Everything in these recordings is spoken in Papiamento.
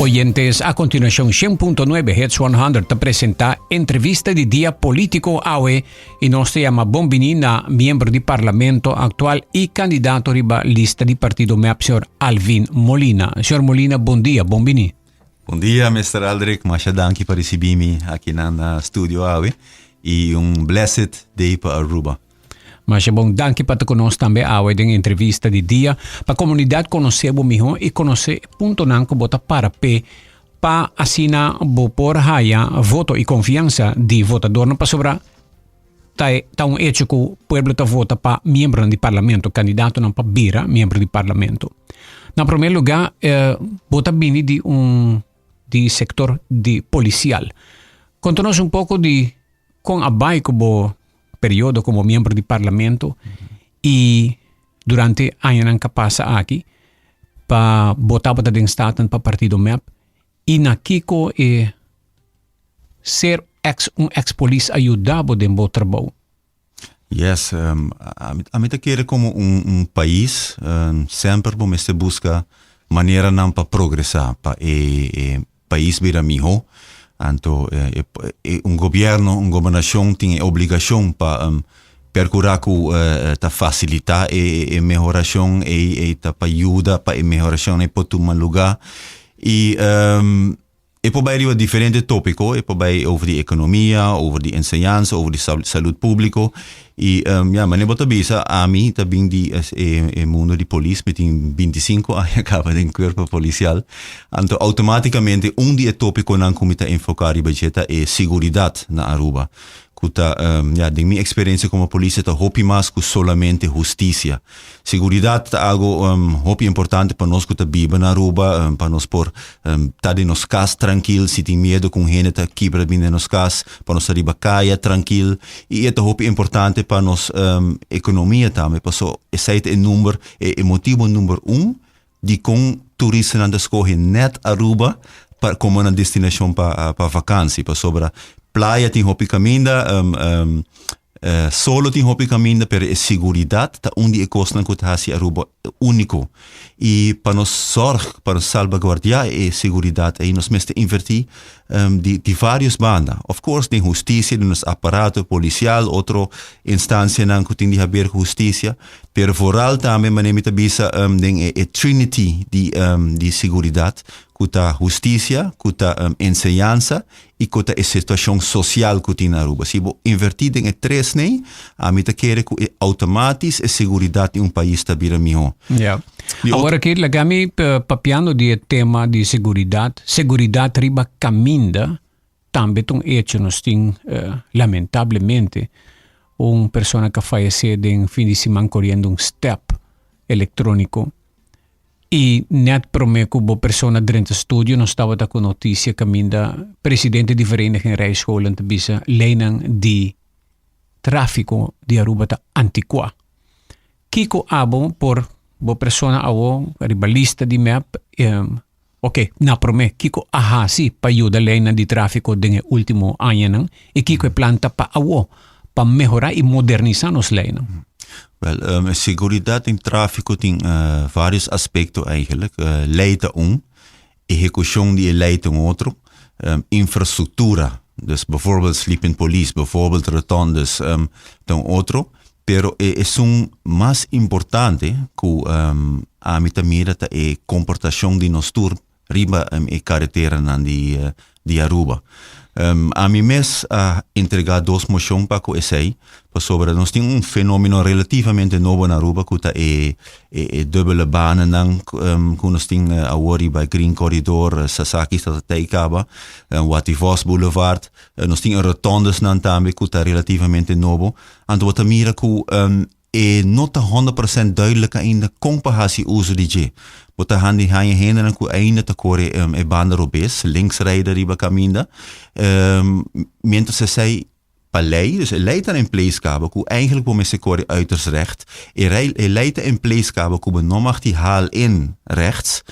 Oyentes, a continuacion 100.9 Hits 100 ta presenta entrevista di dia politico awe y nos ta yama bon bini na miembro di parlamento actual y candidato riba lista di partido MEP, señor Alvin Molina. Señor Molina, bon dia, bon bini. Bon dia, Mr. Aldrich. Masha danki pa ricibi mi aki na studio awe. Y un blessed day pa Aruba. Masha bon, danki pa ta cu nos tambe awe den entrevista di dia. Pa comunidad conoce bo miho y conoce puntonan cu bo ta para pe pa asina bo por haya voto y confiansa di votadornan pasobra ta, ta un hecho cu pueblo ta vota pa miembronan di parlamento, candidatonan pa bira miembro di parlamento. Na primer lugar, eh, bo ta bini di un di sector di policial. Conta nos un poco di con a bai cu bo periodo como miembro di parlamento y durante añanan cu a pasa aki pa bo tabata den Staten pa partido MEP y na kico e ser ex un ex polis a yuda bo den bo trabou? Yes, ami ta kere como un pais semper bo mester busca maneranan pa progresa, pa e pais bira miho. Anto un gobierno, un gobernacion tin e obligacion pa percura cu ta facilita e mehoracion ey, ta pa yuda pa e mehoracion ey por tuma luga. Y E por bai riba diferente tópiko, e por bai over di ekonomia, over di enseñansa, over di salud públiko. I ya, manera bo ta bisa, ami ta bin di e mundo di polis, mi tin 25 aña kaba den kuerpo polisial. Anto outomátikamente un di e tópikonan ku mi ta enfoká riba dje ta e siguridat na Aruba. Ku ta, ya, den mi eksperensia komo polis e ta hopi mas ku solamente hustisia. Seguridad ta algo hopi importante pa nos ku ta biba na Aruba, pa nos por ta den nos kas trankil, si tin miedo ku un hende ta kibra bin den nos kas, pa nos ta riba kaya trankil. I e ta hopi importante pa nos ekonomia tambe, paso esei ta e number, e motibu number un dikon turistanan ta skohe nèt Aruba pa komo nan destinashon pa pa vakansi, pasobra playa tin hopi kaminda, solo tin hopi kaminda, pero e siguridat ta un di e kosnan ku ta hasi Aruba úniko. I pa nos sòrg, pa nos salbaguardiá e siguridat ei, nos mester invertí di di vários banda. Of course den hustisia, den nos aparato polisial, otro instansianan ku tin di haber ku hustisia, Pero vooral tambe manera mi ta bisa den e trinity di di seguridad cu ta husticia, cu ta enseñansa y cu ta e situacion social cu tin na Aruba. Si bo inverti den e tres ney, ami ta kere cu e automatisch e seguridad di un pais ta bira miho. Ja. Awor aki laga mi papiando di e tema di seguridad, seguridad riba caminda tambe ta un hecho nos tin lamentablemente un persona ku a fayesé den fin di siman koriendo un step elektróniko i nèt promé ku bo persona drenta studio nos tabata ku notisia kaminda presidente di Vereniging Rijscholen ta bisa leinan di tráfiko di Aruba ta antikuá. Kiko abo por bo persona awo riba lista di mep Ok, na promé, kiko a hasi pa yuda leinan di tráfiko den e último añanan i kiko e plan ta pa awó pa mehorá i modernisá nos leinan? Wel, um, seguridat den tráfiko tin uh, vários aspekto eigenlijk. Uh, lei ta un, ehekushon di e lei ta un otro, um, infrastruktura, dus bijvoorbeeld sleeping police, bijvoorbeeld rotondes, um, ta un otro. Pero e esun mas importante ku ami ta mira ta e komportashon di nos tur riba e kareteranan di di Aruba. Ami mes a entregá dos moshon pa ku esei, pasobra nos tin un fenomeno relativamente nobo na Aruba ku ta e e dubbele banennan ku nos tin awor riba Green Corridor, Sasaki ta tei kaba, Wativos Boulevard, nos tin e rotondesnan tambe ku ta relativamente nobo. Anto bo ta mira ku e no ta 100% duidelijk ainda kon pa hasi uso di dje. Bo ta handi haña hendenan ku ainda ta kore e banda robes, links rijden riba kaminda, mientras esei pa lei, dus e lei ta in place kaba ku eigenlijk bo mester kore uiterst recht. E rei, e lei ta in place kaba ku bo no mag di haal in rechts.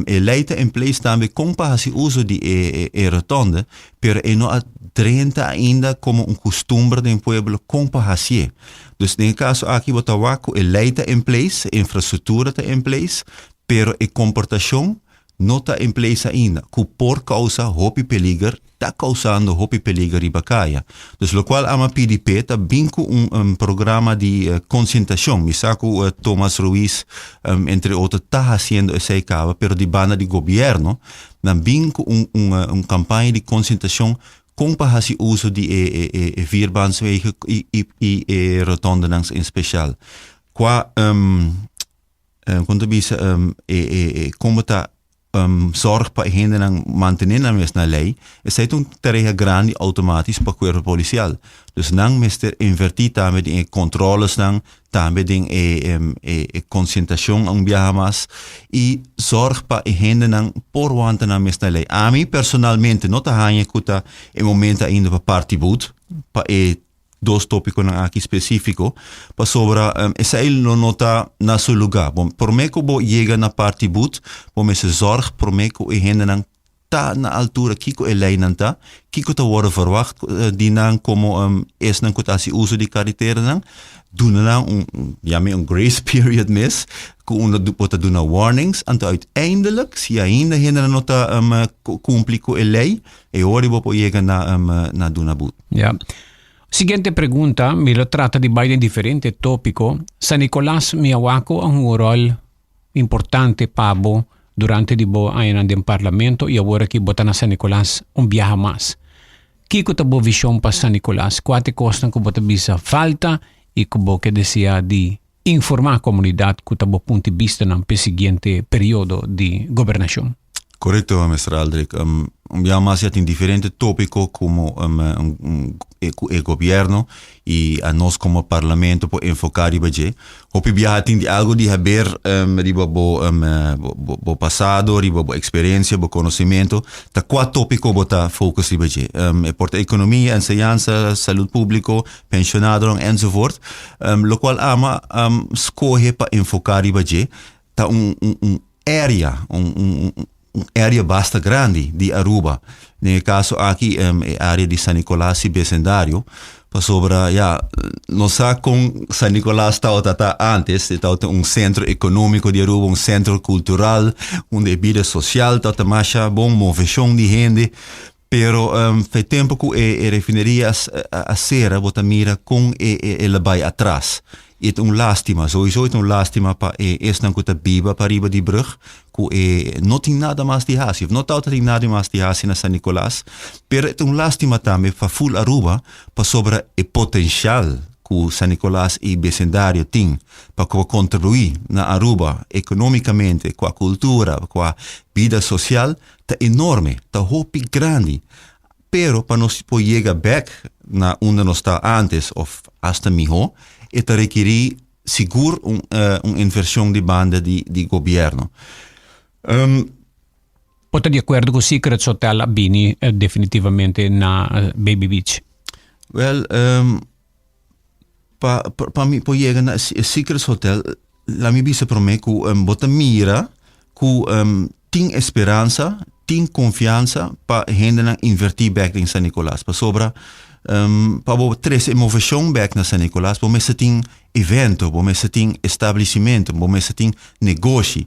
E lei ta in place tambe kon pa hasi uso di e e rotonde, Pero e no a drenta ainda komo un kustumber den pueblo kon pa hasié. Dus den e kaso aki bo ta wak ku e lei ta in place, e infrastruktura ta in place, pero e komportashon no ta in place ainda, ku por kousa hopi peliger, ta kousando hopi peliger riba kaya. Dus lokual ama PDP ta bin ku un un programa di konsientashon. Mi sa ku Thomas Ruiz um, entre otro ta hasiendo esei kaba, pero di banda di gobierno nan bin ku un un un kampaña di konsientashon kon pa hasi uso di e e e e vierbaanswegen i i i e rotondenan en spesial. Kua um, kon ta bisa um, e e e kon bo ta um, zorg pa e hendenan mantené nan mes na lei, esei ta un tarea grandi outomátisch pa kuerpo polisial. Dus nan mester invertí tambe den e kontrolesnan, tambe den e, um, e, e konsientashon un biaha mas i zorg pa e hendenan por wanta nan mes na lei. Ami personalmente no ta haña ku ta e momento ainda pa parti boet pa e dos tópikonan aki spesífiko, pasobra esei lo no ta na su lugá. Bon, promé ku bo yega na parti but, bo mester zòrg promé ku e hendenan ta na altura kiko e leinan ta, kiko ta wòrdu verwagt di nan komo esnan ku ta hasi uso di kareteranan, duna nan un, yam'é un grace period mes, ku unda bo ta duna warnings, anto uiteindelijk si ainda hendenan no ta kumpli ku e lei, E ora bo por yega na, na duna but. Ja. Siguiente pregunta, mi lo trata di bai den diferente tópiko. San Nicolas mi a wak ku a hunga un ròl importante pa bo durante di bo añanan den parlamento i awor aki bo ta na San Nicolas un biaha mas. Kiko ta bo vishon pa San Nicolas? Kua ta e kosnan ku bo ta bisa falta i ku bo ke deseá di informá komunidat ku ta bo punto di bistanan p'e siguiente periodo di gobernashon? Korekto, Mister Aldrich. Un bia mas ya tin diferente tópiko komo ku e gobièrnu i anos komo parlamento por enfoká riba dje. Hopi biaha tin di algu di haber riba bo bo pasado, riba bo eksperensia, bo konosementu. Ta kua tópiko bo ta focus riba dje? E por ta ekonomia, enseñansa, salud públiko, pensionadonan enzovoort. Lokual ama skohe pa enfoká riba dje ta un un area, un un un area basta grandi di Aruba. Den e kaso aki e area di San Nicolas y besendario, pasobra ya nos sa kon San Nicolas tabata ta antes, e tabata un sentro ekonómiko di Aruba, un sentro kultural, unda e bida sosial tabata masha bon, moveshon di hende, pero fe tempu ku e refineria a sera bo ta mira kon el a bai atras. I ta un lástima, souiso ta un lástima pa e esnan ku ta biba pariba di brug ku e no tin nada mas di hasi, no tabata tin nada mas di hasi na San Nicolas, pero e ta un lástima tambe pa ful Aruba pasobra e potenshal ku San Nicolas i besindario tin pa ku kontribuí na Aruba ekonómikamente, kua kultura, kua bida sosial ta enorme, ta hopi grandi. Pero pa nos por yega bek na unda nos ta antes of hasta miho, e ta rekerí sigur un un inversion di banda di di gobierno. Bo ta di akuerdo ku Secrets Hotel a bini definitivamente na Baby Beach? Wel, pa pa mi por yega na e Secrets Hotel, laat mi bisa promé ku bo ta mira ku tin e speransa, tin konfiansa pa hendenan invertí bèk den San Nicolas. Pasobra pa bo trese e moveshon bèk na San Nicolas, bo mester tin evento, bo mester tin establisimentu, bo mester tin negoshi.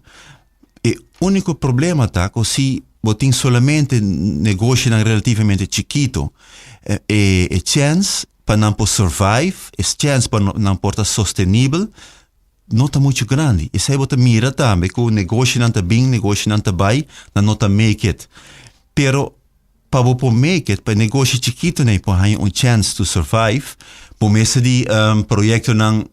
E úniko problema ta ku si bo tin solamente negoshinan relativamente chikito, e e chèns pa nan por survive, e chèns pa nan por ta sostenibel no ta muchu grandi. Esei bo ta mira tambe ku negoshinan ta bin, negoshinan ta bai, nan no ta make it. Pero pa bo por make it, pa e negoshi chikitonan por haña un chèns to survive, bo mester di proyektonan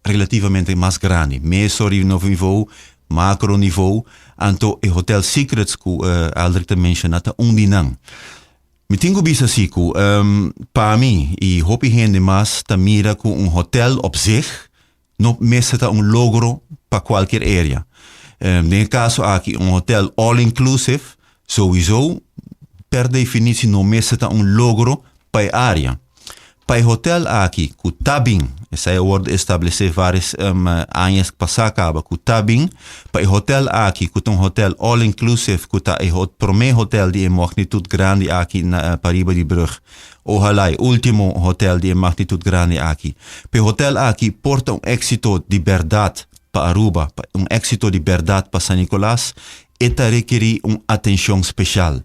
relativamente mas grandi. Meso riba nivo, macro nivo, anto e Hotel Secrets ku Aldrich ta menshoná ta un di nan. Mi tin ku bisa si ku pa mi i hopi hende mas ta mira ku un hotel op zich no mester ta un logro pa kualkier area. Den e kaso aki un hotel all inclusive souiso per definisi no mester ta un logro pa e area. Pa e hotel aki ku ta bin, esei a wòrdu establesé vários añas pasá kaba ku ta bin, pa e hotel aki ku ta un hotel all inclusive ku ta e promé hotel di e magnitut grandi aki na pariba di brug, ohalá e último hotel di e magnitut grandi aki. Pa e hotel aki por ta un éksito di bèrdat pa Aruba, un éksito di bèrdat pa San Nicolas. E ta rekerí un atenshon speshal.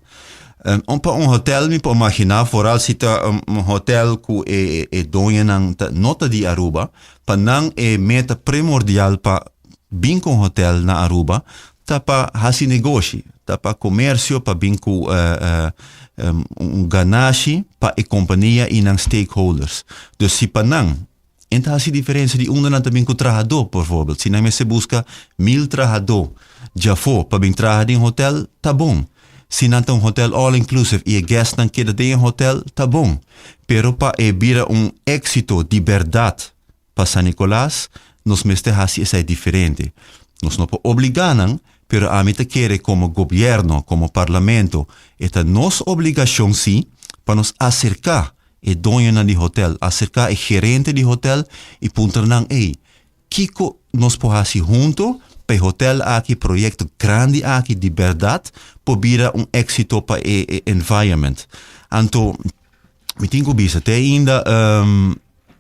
Un pa un hotel mi por imaginá, foral si ta un hotel ku e e doñonan ta no ta di Aruba, pa nan e meta primordial pa bin ku un hotel na Aruba ta pa hasi negoshi, ta pa komersio, pa bin ku un ganashi pa e kompania i nan stakeholders. Dus si pa nan E ta hasi diferensia di unda nan ta bin ku trahadó, porvorbel. Si nan mester buska mil trahadó djafó pa bin traha den hotel, ta bon. Si nan ta un hotel all inclusive i e guestnan keda den e hotel, ta bon. Pero pa e bira un éksito di bèrdat pa San Nicolas, nos mester hasi esei diferente. Nos no por obligá nan, pero ami ta kere komo gobièrnu, komo parlamento, e ta nos obligashon sí pa nos aserká E doñonan di hotel acerca e gerente di hotel y puntra nan, Ey, kico nos por haci hunto pa e hotel aki, proyecto grandi aki di berdad por bira un exito pa e e environment? Anto, mi tin cu bisa, te ainda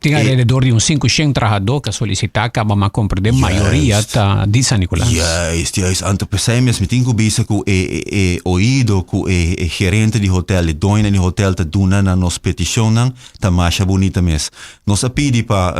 Tin alrededor di un 500 trahadó ku a solisitá kaba ma komprendé mayoria ta di San Nicolas. Juist, juist. Anto p'esei mes mi tin ku bisa ku e e e oido ku e e gerente di hotel, e doñonan di hotel ta duna na nos petishonnan ta masha bunita mes. Nos a pidi pa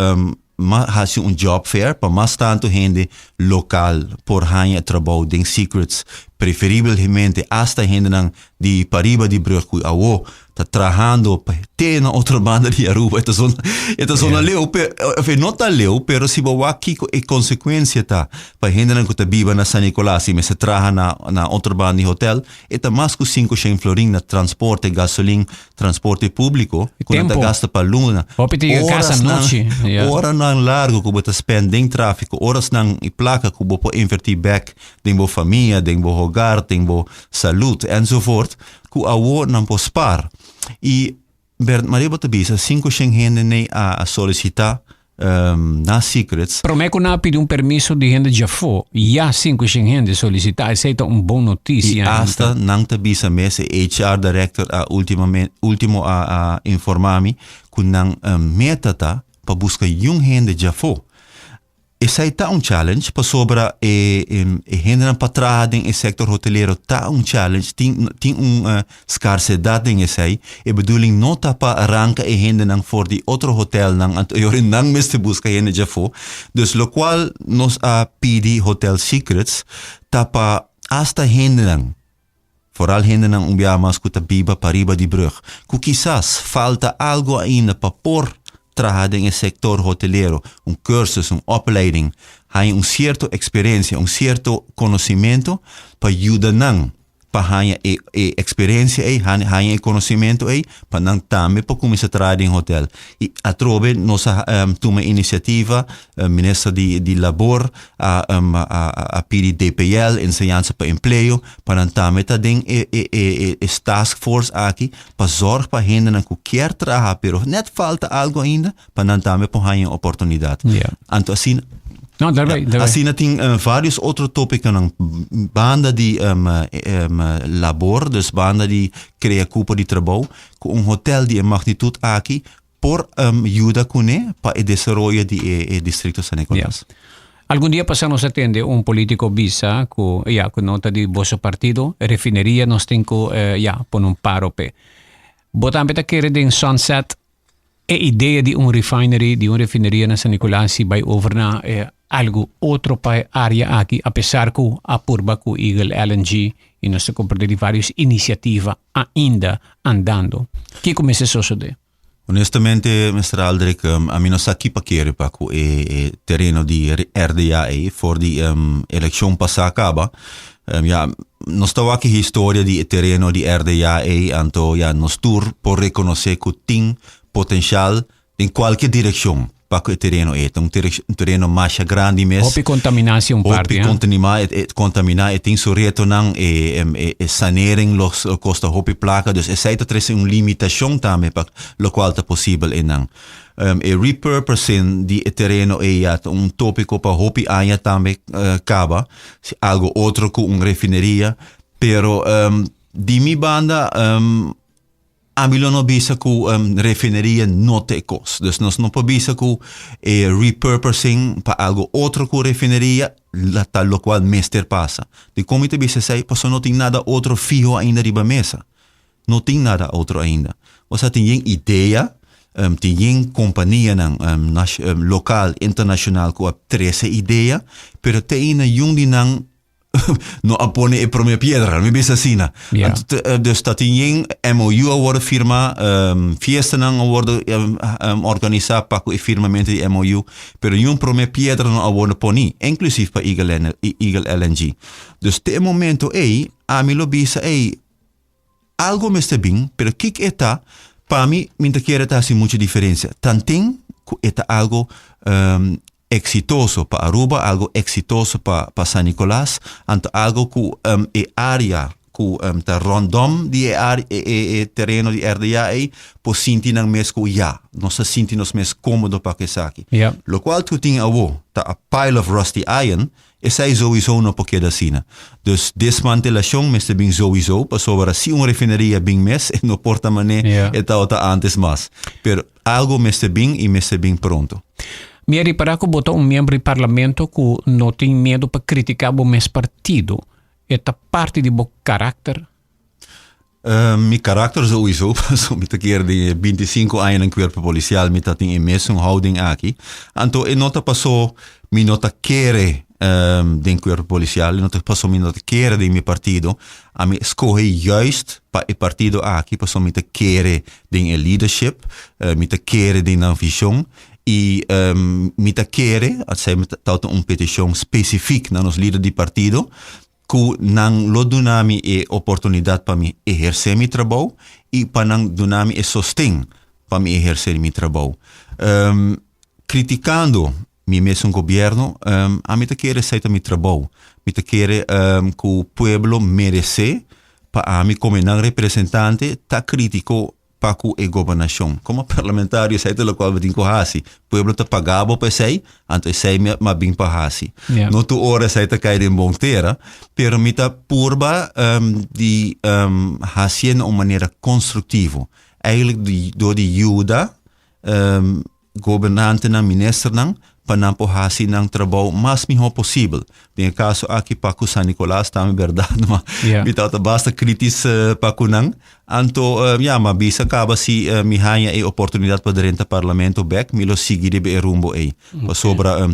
ma hasi un job fair pa mas tantu hende lokal por haña trabou den Secrets, preferibelmente asta hendenan di pariba di brug ku awo ta trahando pa te na otro banda di Aruba. E ta zona, e ta zona leu, pe, of e no ta leu, pero si bo wak kiko e consecuencia ta pa hendenan ku ta biba na San Nicolas i mester traha na, na otro banda di hotel, e ta mas ku sinku shen florin na transporte, gasolin, transporte publico, ku nan ta gasta pa luna. Hopi ta yega kas anochi. Ja. Oranan largo ku bo ta spend den trafiko, orasnan i plaka ku bo por inverti bek den bo famia, den bo hogar, den bo salud, enzovoort. Ku awor nan por spar. I Bert Maria bo ta bisa 500 hende nei a a solisitá na Secrets. Promé ku nan a pidi un permiso di hende djafó, ya 500 hende solisitá. Esei ta un bon notisia. I asta nan ta bisa mes, e HR director a ultimamente ultimo a a informá mi ku nan meta ta pa buska yun hende djafó. Esei ta un challenge pasobra e e hendenan pa traha den e sector hotelero ta un challenge, tin tin un scarsedad den esei. E bedoeling no ta pa ranca e hendenan for di otro hotelnan anto e ora nan mester busca hende djafó. Dus locual nos a pidi Hotel Secrets ta pa hasta hendenan, Foral hendenan un biaha mas ku ta biba pariba di brug, ku kisas falta algu ainda pa por traha den e sektor hotelero, un cursus, un opleiding, haña un sierto eksperensia, un sierto konosimentu pa yuda nan pa haña e e eksperensia ei, haña e konosimentu ei, pa nan tambe por kuminsá traha den hotel. I atrobe nos a tuma e inisiativa, minister di di labor a a pidi DPL, Enseñansa pa Empleo, pa nan tambe ta den e e e e task force aki pa zorg pa hendenan ku kier traha pero net falta algo ainda pa nan tambe por haña un oportunidat. Anto asina No, daarbij, daarbij. Asina tin varios otro tópikonan banda di labor, dus banda di krea kupo di trabou, ku un hotel di e magnitut aki por yuda kuné pa e desaroyo di e distrito San Nicolas. Ja. Algun dia pasá nos a tende un polítiko bisa ku ya ku no ta di boso partido, refineria nos tin ku ya pone un paro p'e. Bo tambe ta kere den Sunset e idea di un refinery, di un refineria na San Nicolas si bai over na algu otro pa e área aki apesar ku a purba ku Eagle LNG i nos ta komprende di varios inisiativa ainda andando. Kiko mester sosodé? Honestamente, Mister Aldrich, ami no sa ki pa kere pa ku e e tereno di RDA ei for di elekshon pasá kaba. Ya, nos ta wak e historia di e tereno di RDA ei, anto ya nos tur por rekonosé ku tin potenshal den kualke direkshon pa ku e tereno ei. Ta un tereno masha grandi mes. Hopi kontaminá si un parti. Hopi kontamina, kontaminá, e tin su retonan, e e sanering lo kosta hopi plaka, dus esei ta trese un limitashon tambe pa lokual ta posibel einan. E repurposing di e tereno ei ya ta un topiko pa hopi aña tambe kaba, si algo otro ku un refineria, pero di mi banda. Ami lo no bisa ku refineria no ta e kos. Dus nos no por bisa ku e repurposing pa algo otro ku refineria la ta lokual mester pasa. Dikon mi ta bisa esei? Pasobra no tin nada otro fiho ainda riba mesa. No tin nada otro ainda. Osea tin yen idea, tin yen kompanianan lokal, internashonal ku a trese idea, pero te ainda yun di nan no a pone e prome piedra, mi bisa asina. Ja. Anto, dus ta tin yen MOU a wordo firma, fiestanan a wordo organisa pa cu e firmamento di MOU, pero niun prome piedra no a wordo poni, inclusief pa Eagle, Eagle LNG. Dus te e momento ey, ami lo bisa ey, algo mester bin, pero kik e ta, pa mi, mi ta kere ta hasi mucho diferencia. Tanten cu e ta algo exitoso pa Aruba, algo exitoso pa pa San Nicolas, anto algo cu e area cu ta rondom di e area e e e tereno di RDA ey por sinti nan mes cu ya, nos ta sinti nos mes comodo pa cu esaki. Ja. Locual cu tin awo ta a pile of rusty iron, esey sowieso no por keda asina. Dus desmantelacion mester bin sowieso pasobra si un refineria bin mes e no por ta mane Ja. e tabata antes mas. Pero Algo mester bin y mester bin pronto. Mi a ripara cu bo ta un miembro di parlamento cu no tin miedo pa critica bo mes partido. E ta parti di bo karakter? Mi karakter sowieso, pasobra mi ta kere den e bintisinco aña den cuerpo policial mi ta tin e mesun houding aki. Anto e no ta paso mi no ta kere den cuerpo policial, e no ta paso mi no ta kere den mi partido. Ami scoge juist pa e partido aki pasobra mi ta kere den e leadership, mi ta kere den nan vision y mi ta kere, asei mi ta un peticion specific na nos lider di partido, cu nan lo duna mi e oportunidad pa mi eherce mi trabou y pa nan duna mi e sosten pa mi eherce mi trabou. Criticando mi mesun gobierno, ami ta kere esei ta mi trabou. Mi ta kere cu pueblo merece pa ami como nan representante ta critico pa cu e gobernacion. Como parlamentario esei ta locual bo tin cu haci. Pueblo ta paga bo pa esei, anto esei mi a bin pa haci. No tur ora esei ta cay den bon tera, pero mi ta purba di hacié na un manera constructivo. Eigenlijk door di yuda Gobernantenan, ministernan, pa nan por hasi nan trabou mas mihó posibel. Den e kaso aki pa ku San Nicolas tambe bèrdat, ma mi tabata basta kritis pa ku nan. Anto, ya, m'a bisa kaba si mi haña e oportunidat pa drenta parlamento bèk, mi lo sigui riba e rumbo ei. Pasobra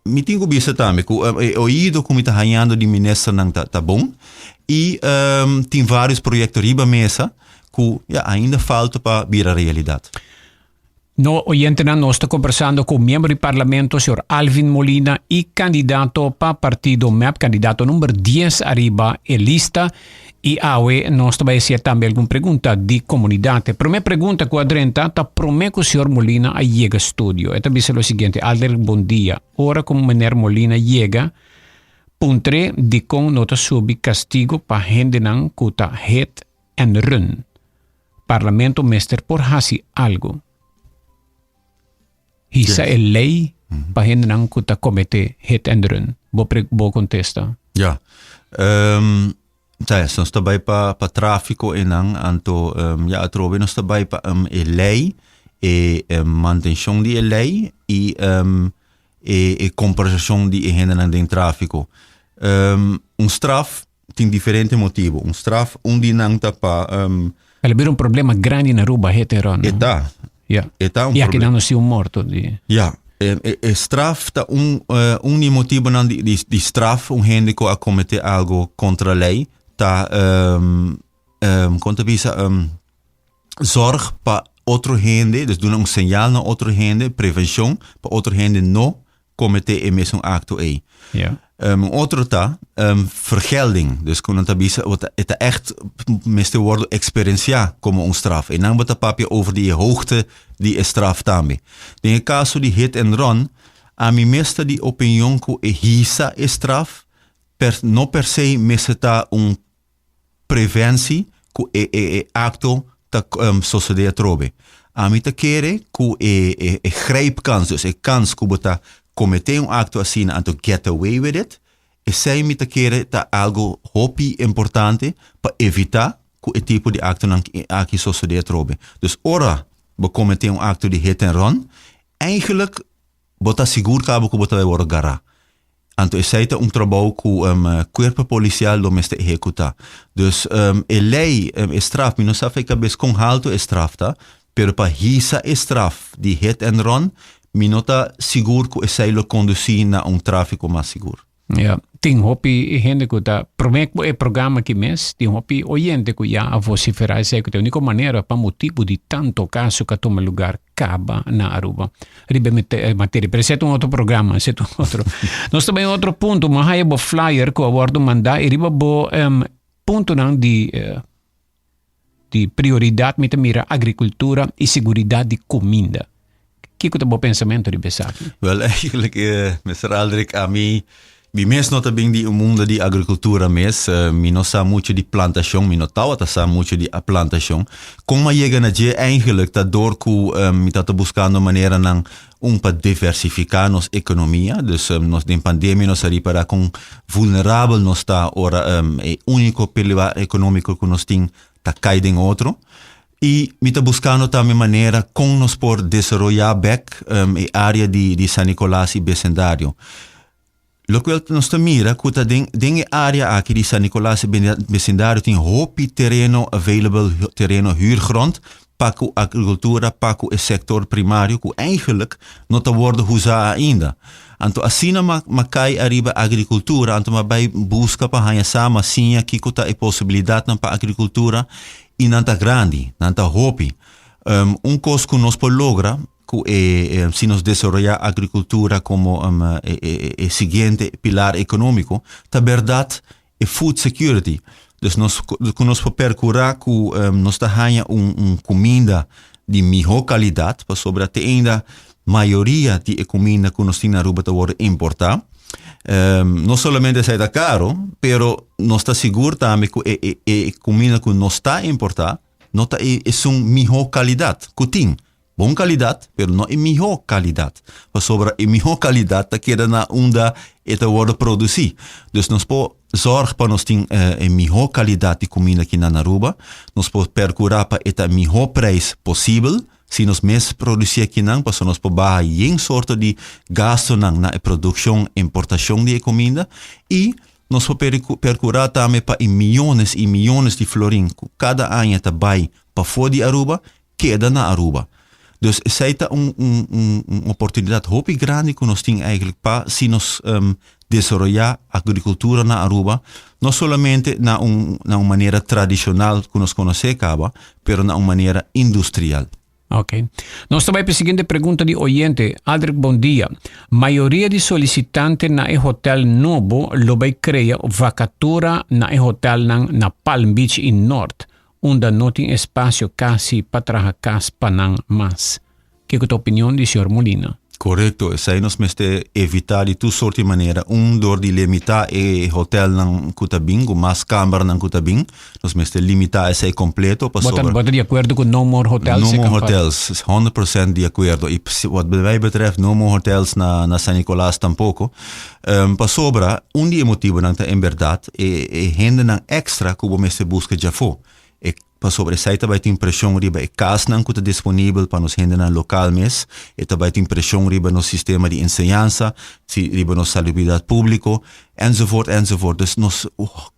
mi tin ku bisa tambe ku e oido ku mi ta hañando di ministernan ta ta bon i tin vários proyekto riba mesa ku, ya, ainda falta pa bira realidat. No oyentenan nos ta kombersando ku miembro di parlamento señor Alvin Molina i kandidato pa partido mep, kandidato number dies ariba e lista i awe nos ta bai hasié tambe algun pregunta di komunidat. E promé pregunta ku a drenta ta promé ku señor Molina a yega studio. E ta bisa lo siguiente, Alder bon dia, ora ku mener Molina yega puntr'é dikon no ta subi kastigo pa hendenan ku ta hit and run. Parlamento mester por hasi algo. Hisa e ley pa hendenan ku ta komete hit and run. Bo pre, bo kontesta. Ja. Um, ta, nos ta bai pa, pa tráfiko enan, anto um, ja, atrobe nos ta bai pa um, e lei, e um, mantenshon di e lei i um, e, e komportashon di e hendenan den tráfiko. Um, un straf Tin diferente motibu. Un straf, un di nan ta pa... Um, El a bira un problema grandi na Aruba, hete ron. E ta. Ja. E ta un Ja, problema. nos un morto. Di. Ja. E, e, e straf ta un, uh, un di motibunan di, di, di straf, un hende ku a komete algo kontra lei, ta, um, um, kon ta bisa, um, zorg pa otro hende, dus duna un señal na otro hende, prevenshon, pa otro hende no kometé e mesun akto ei. Ja. Un otro ta um, vergelding. Dus ku nan ta bisa, bo ta, e ta echt mester wordo eksperensiá komo un straf. E nan bo ta papia over di e hoogte di e straf tambe. Den e kaso di hit and run, ami mes ta di opinion ku e hisa e straf per, no per se mester ta un preventie ku e e e akto ta sosodé atrobe. Ami ta kere ku e e e grijpkans, dus e kans ku bo ta kometé un akto asina anto get away with it, esei mi ta kere ta algo hopi importante pa evitá. ku e tipo di aktonan aki sosodé atrobe. Dus ora bo kometé un akto di hit and run, eigenlijk bo ta sigur kaba ku bo ta bai wòrdu gará. Anto esei ta un trabou ku kuerpo polisial lo mester ehekutá. Dus e lei, e straf, mi no sa fei kabes kon haltu e straf ta, pero pa hisa e straf di hit and run, mi no ta sigur ku esei lo kondusí na un tráfiko mas sigur. Ja, tin hopi hende ku ta promé ku e programa aki mes, tin hopi oyente ku ya a vociferá esei ku ta e úniko manera pa motibu di tanto kaso ku a tuma lugar kaba na Aruba riba e materia. Pero esei ta un otro programa, esei ta un otro. Nos ta bai un otro punto, mi a haya bo flyer ku a wòrdu mandá i riba bo puntonan di di prioridat mi ta mira agrikultura i seguridat di kuminda. Kiko ta bo pensamentu riba esaki? Wel, eigenlijk, eh, Mr. Aldrich, ami mi mes no ta bin di un mundo di agricultura mes. Eh, mi no sa mucho di plantacion, mi no tawata sa mucho di plantacion. Con m'a yega na dje eigenlijk ta door cu eh, mi tata buscando maneranan un pa diversifica nos economia. Dus eh, nos den pandemia nos a ripara con vulnerabel nos ta ora eh, e unico pilar economico cu nos tin ta cay den otro. I mi ta buskando tambe manera kon nos por desaroyá bèk e área di di San Nicolas i besendario. Lokual nos ta mira ku ta den den e área aki di San Nicolas i besendario tin hopi tereno available, tereno huurgrond pa ku agrikultura, pa ku e sektor primario ku eigenlijk no ta wòrdu huzá ainda. Anto asina m'a m'a kai ariba agrikultura, anto m'a bai buska pa haña sa, m'a siña kiko ta e posibilidatnan pa agrikultura I nan ta grandi, nan ta hopi. Un kos ku nos por logra ku e si nos desaroyá agrikultura komo e siguiente pilar ekonómiko ta bèrdat e food security. Dus nos ku nos por perkurá ku nos ta haña un kuminda di mihó kalidat pasobra te ainda mayoria di e kuminda ku nos tin na Aruba ta wòrdu importá. No solamente esei ta karo, pero nos ta sigur tambe ku e e e kuminda ku nos ta importá no ta e esun mihó kalidat ku tin. Bon kalidat, pero no e mihó kalidat. Pasobra e mihó kalidat ta keda na unda e ta wòrdu produsí. Dus nos por zòrg pa nos tin e mihó kalidat di kuminda aki na Aruba. Nos por perkurá pa e ta mihó preis posibel. Si nos mes produci akinan, pasobra nos por baha yen sorto di gastonan na e produccion, importacion di e cuminda y nos por percura tambe pa e miyones y miyones di florin cu cada aña ta bay pafo di Aruba, keda na Aruba. Dus esey ta un un un oportunidad hopi grandi cu nos tin eigenlijk pa si nos desaroya agricultura na Aruba, no solamente na un na un manera tradicional cu nos conoce caba, pero na un manera industrial. Ok. Nos ta bai pa e siguiente pregunta di oyente. Aldrich, bon dia. Mayoria di solicitante na e hotel nobo lo bai crea vacatura na e hotelnan na Palm Beach y Noord, unda no tin espacio casi pa traha cas pa nan mas. Kiko ta opinion di señor Molina? Korekto, esei nos mester evitá di tur sort di manera. Un, dor di limitá e hotelnan ku ta bin, ku mas kambernan ku ta bin, nos mester limitá esei kompleto pasobra. Bo ta di akuerdo ku no more hotels? No more hotels, 100% di akuerdo. I wat mij betreft no more hotels na na San Nicolas tampoko. Pasobra un di e motibunan ta en bèrdat e e hendenan èkstra ku bo mester buska djafó. E Pasobra esei ta bai tin preshon riba e kasnan ku ta disponibel pa nos hendenan lokal mes, e ta bai tin preshon riba nos sistema di enseñansa, si riba nos salubridat públiko, enzovoort, enzovoort. Dus nos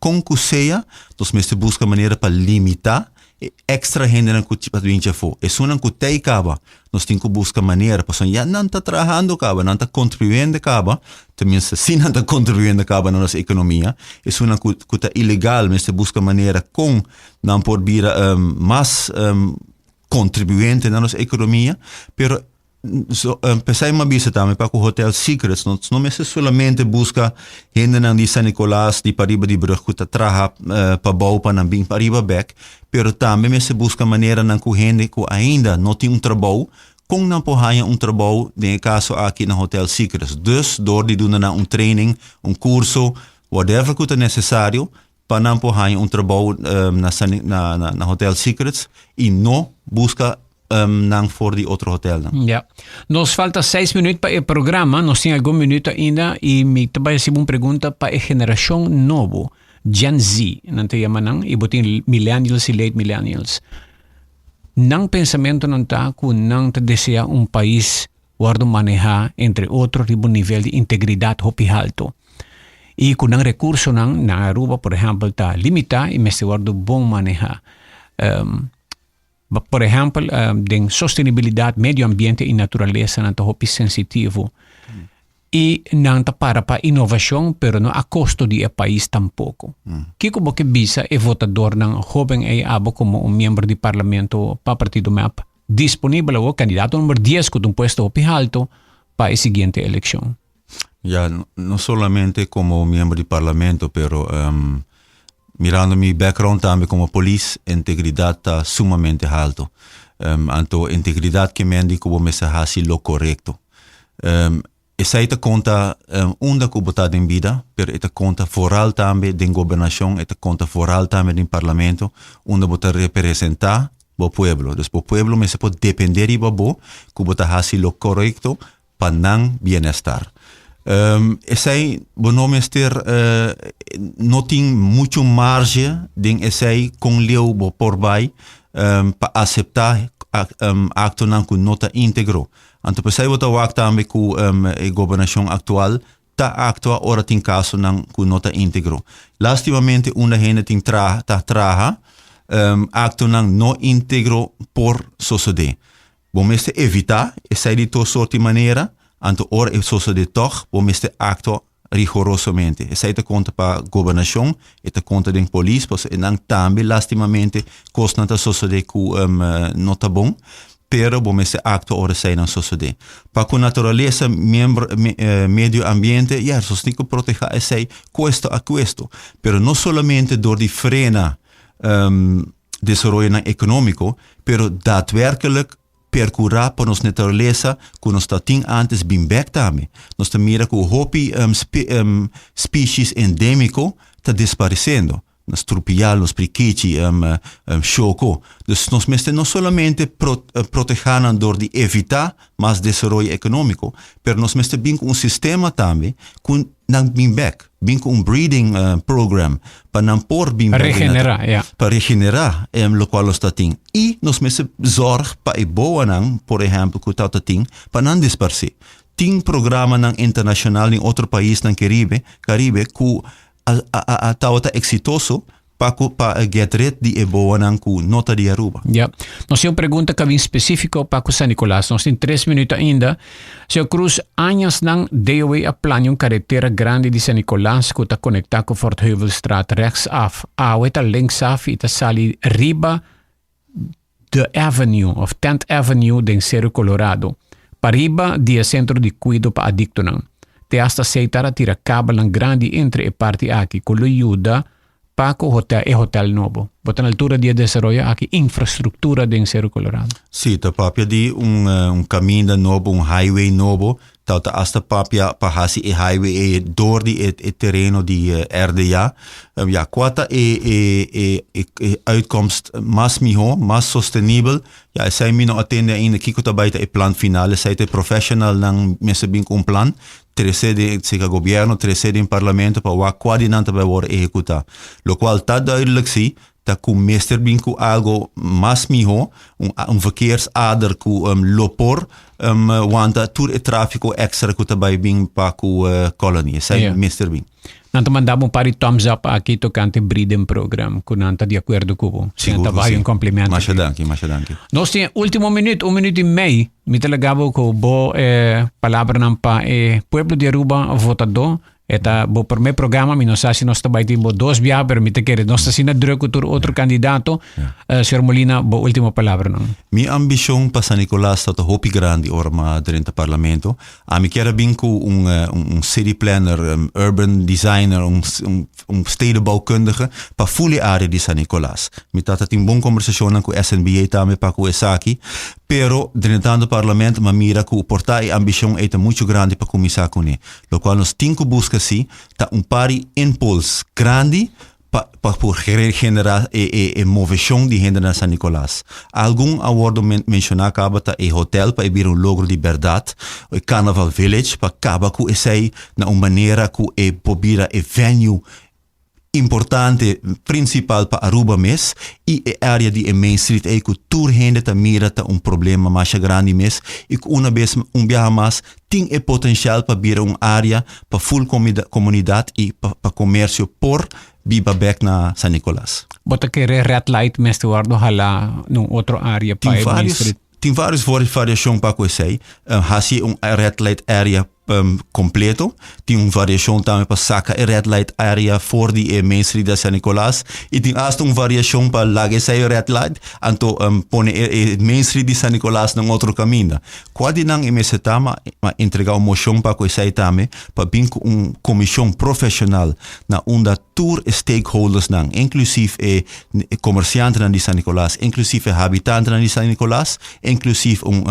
kon ku sea nos mester buska manera pa limitá e èkstra hendenan ku ta bin djafó. Esunnan ku tei kaba nos tin ku buska manera pasobra ya nan ta trahando kaba, nan ta kontribuyendo kaba, tenminste si nan ta kontribuyendo kaba na nos ekonomia. Esunnan ku ku ta ilegal mester buska manera kon nan por bira mas kontribuyente na nos ekonomia, pero so p'esei mi a bisa tambe pa ku Hotel Secrets nos no mester solamente buska hendenan di San Nicolas di pariba di brug ku ta traha pabou pa nan bin pariba bek, pero tambe mester buska maneranan ku hende ku ainda no tin un trabou kon nan por haña un trabou den e kaso aki na Hotel Secrets. Dus dor di duna nan un training, un kurso, whatever ku ta nesesario pa nan por haña un trabou na na na Hotel Secrets y no busca nan for di otro hotelnan. Ja. Nos falta seis minuut pa e programa, nos tin algun minuut ainda y mi ta bai haci un pregunta pa e generacion nobo. Gen Z nan ta yama nan y bo tin millennials y late millennials. Nan pensamentonan ta cu nan ta desea un pais wordo maneha entre otro riba un nivel di integridad hopi halto y cu nan recursonan na Aruba por ehempel ta limita y mester wordo bon maneha. Por ehempel den sostenibilidad, medio ambiente y naturalesa nan ta hopi sensitivo y nan ta para pa innovacion pero no a costo di e pais tampoco. Kico bo ke bisa e votadornan hoben ey abo como un miembro di parlamento pa partido mep disponibel awor, candidato number dies cu ta un puesto hopi halto pa e siguiente eleccion? Ya, no solamente como miembro di parlamento pero Mirando mi background tambe como polis, integridad ta sumamente halto. Anto integridad ke men di ku bo mester hasi lo korekto. Esei ta konta unda ku bo ta den bida, pero e ta konta vooral tambe den gobernashon, e ta konta vooral tambe den parlamento, unda bo ta representá bo pueblo. Dus bo pueblo mester por dependé riba bo ku bo ta hasi lo korekto pa nan bienestar. Esei bo no mester no tin mucho marge den esei kon leu bo por bai pa aseptá aktonan ku no ta íntegro. Anto p'esei bo ta wak tambe ku e gobernashon aktual ta aktua ora tin kasonan ku no ta íntegro. Lástimamente unda hende tin traha ta traha aktonan no íntegro por sosodé. Bo mester evitá esei di tur sort di manera, anto ora e sosodé tòg, bo mester aktua rigorosamente. Esei ta konta pa gobernashon, e ta konta den polis, pasobra enan tambe lastimamente kosnan ta sosodé ku no ta bon, pero bo mester aktua ora eseinan sosodé. Pa ku naturalesa, miembro, medio ambiente, ya, nos tin ku protehá esei kuesto a kuesto, pero no solamente dor di frena desaroyonan ekonómiko, pero daadwerkelijk perkurá pa nos naturalesa ku nos ta tin antes bin bèk tambe. Nos ta mira ku hopi species endémiko ta desparesiendo. Nos trupial, nos prikichi, shoko. Dus nos mester no solamente protehá nan dor di evitá mas desaroyo ekonómiko, pero nos mester bin ku un sistema tambe ku nan bin bèk. Bin ku un breeding program pa nan por bin bèk. Regenerá, ya. Pa regenerá lokual nos ta tin. I nos mester zòrg pa e boanan, por ehèmpel, ku ta tin, pa nan disparsé. Tin programanan internashonal den otro paisnan Karibe, Karibe ku a a a tabata eksitoso Pa cu pa e get rid di e boanan cu no ta di Aruba. Ja. Nos tin un pregunta cu a bin specifico pa cu San Nicolas. Nos tin tres minuut ainda. Señor Cruz, añasnan DOW a plania un caretera grandi di San Nicolas cu ta conecta cu Fort Heuvelstraat rechtsaf. Awe ta linksaf y ta sali riba The Avenue of Tenth Avenue den Seru Colorado, pariba di e sentro di kuido pa adiktonan. Te hasta Seitar a tira kabelnan grandi entre e parti aki ku lo yuda pa ku hotel e hotel nobo. Bo ta na altura di e desaroyo aki infrastruktura den Seru Colorado? Sí, ta papia di un un kaminda nobo, un highway nobo Ta ta hasta papia pa hasi e highway e door di e, e terreno di RDA. Ja, kua ta e, e, e, e, e uitkomst mas miho, mas sostenibel? Ja, esei mi no a tende ainda kiko ta bai ta e plan final. Esei ta e professionalnan mester bin ku un plan, trese den seka gobierno, trese den parlamento pa wak kua di nan ta bai wòrdu ehekutá. Lokual ta duidelijk si, ta ku mester bin ku algo mas mihó, un un verkeersader ku lo por wanta tur e tráfiko èkstra ku ta bai bin pa ku Colony. Esei Ja. mester bin. Nan ta manda bo un par di thumbs up aki tokante breeding program ku nan ta di akuerdo ku bo. Si nan Sigur ta ku bai si. un komplimento. Masha danki, masha danki. Nos tin e último minuut, un minuut i mei. Mi ta laga bo ku bo palabranan pa e pueblo di Aruba votadó. E ta bo promé programa, mi no sa si nos ta bai tin bo dos biaha, pero mi ta kere nos ta asina druk ku tur otro kandidato. Yeah. Señor Molina, bo último palabranan. Mi ambishon pa San Nicolas ta hopi grandi ora mi drenta parlamento. Ami kier a bin ku un, un city planner, un urban designer, un, un, un stedenbouwkundige pa ful e área di San Nicolas. Mi tata tin bon kombersashonnan ku SNBA tambe pa ku esaki. Pero drentando parlamento mi a mira ku por ta e ambishon ei ta muchu grandi pa kuminsá kuné. Lokual nos tin ku buska si ta un par di impuls grandi pa pa por generá e e e moveshon di hende na San Nicolas. Algun a wordo menshoná kaba ta e hotel pa e bira un logro di bèrdat, e Carnaval Village pa kaba ku esei na un manera ku e por bira e venue. Importante principal pa Aruba mes y e area di e Main Street ey cu tur hende ta mira ta un problema masha grandi mes y cu una bes un biaha mas tin e potencial pa bira un area pa full comunidad y pa comercio por biba bek na San Nicolas. Bo ta kere red light mester wordo hala na un otro area pa e Main Street? Tin varios variacion pa cu esey. Haci un red light area completo. Tin un variacion tambe pa saca e red light area for di e Main Street di San Nicolas. Y tin hasta un variacion pa laga esey red light, anto pone e Main Street di San Nicolas na un otro caminda. Cual di nan e mester ta, ma a entrega un mocion pa cu esey tambe, pa bin cu un comision profesional na unda tur e stakeholdersnan, inclusief e comerciantenan di San Nicolas, inclusief e habitantenan di San Nicolas, inclusief un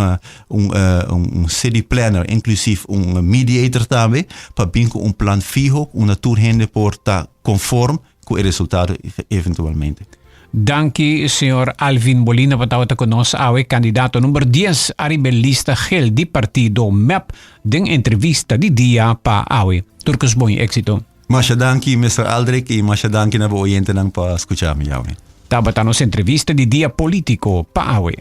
un un city planner, inclusief un mediator tambe, pa bin cu un plan fiho unda tur hende por ta conform cu e resultado eventualmente. Danki señor Alvin Molina pa tabata cu nos awe, candidato number 10 ariba e lista geel di partido mep den entrevista di dia pa awe. Tur cos bon y exito. Masha danki Mister Aldrich y masha danki na bo oyentenan pa scucha mi awe. Tabata nos entrevista di dia politico pa awe.